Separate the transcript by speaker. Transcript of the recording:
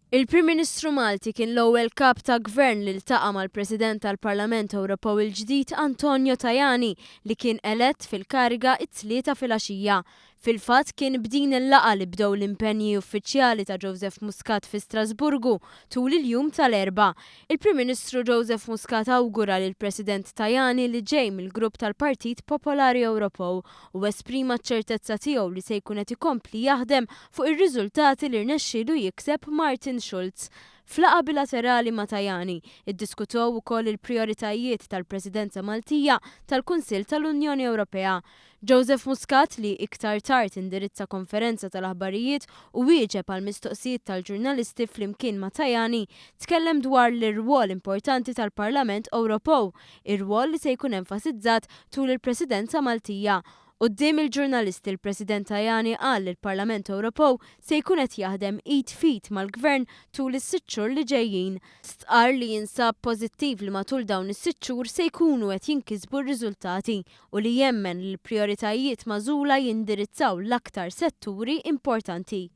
Speaker 1: Il-Prim Ministru Malti kien l-ewwel Kap ta' Gvern li ltaqa' mal-President tal-Parlament Ewropew il-ġdid Antonio Tajani li kien elett fil-kariga it-Tlieta filgħaxija. Fil-fatt kien b'din il-laqgħa li bdew l-impenji uffiċjali ta' Joseph Muscat fi Strasburgu tul il-jum tal-Erbgħa. Il-Prim Ministru Joseph Muscat awgura lill-President Tajani li ġej mill-grupp tal-Partit Popolari Ewropew u esprima ċ-ċertezza tiegħu li se jkun qed ikompli jaħdem fuq ir-riżultati li rnexxielu jikseb Martin Schulz. F'laqgħa bilaterali ma' Tajani, iddiskutew ukoll il-prijoritajiet tal-Presidenza Maltija tal-Kunsill tal-Unjoni Ewropea. Joseph Muscat li iktar tard indirizza konferenza tal-aħbarijiet u wieġeb għal mistoqsijiet tal-ġurnalisti flimkien ma' Tajani, tkellem dwar l-irwol importanti tal-Parlament Ewropew, irwol li se jkun enfasizzat tul il-Presidenza Maltija. Quddiem il-ġurnalisti l-President Tajani qal li l-Parlament Ewropew se jkun qed jaħdem id f'id mal-Gvern tul is-sitt xhur li ġejjin. Stqarr li jinsab pożittiv li matul dawn is-sitt xhur se jkunu qed jinkisbu r-riżultati u li jemmen li l-prijoritajiet magħżula jindirizzaw l-aktar setturi importanti.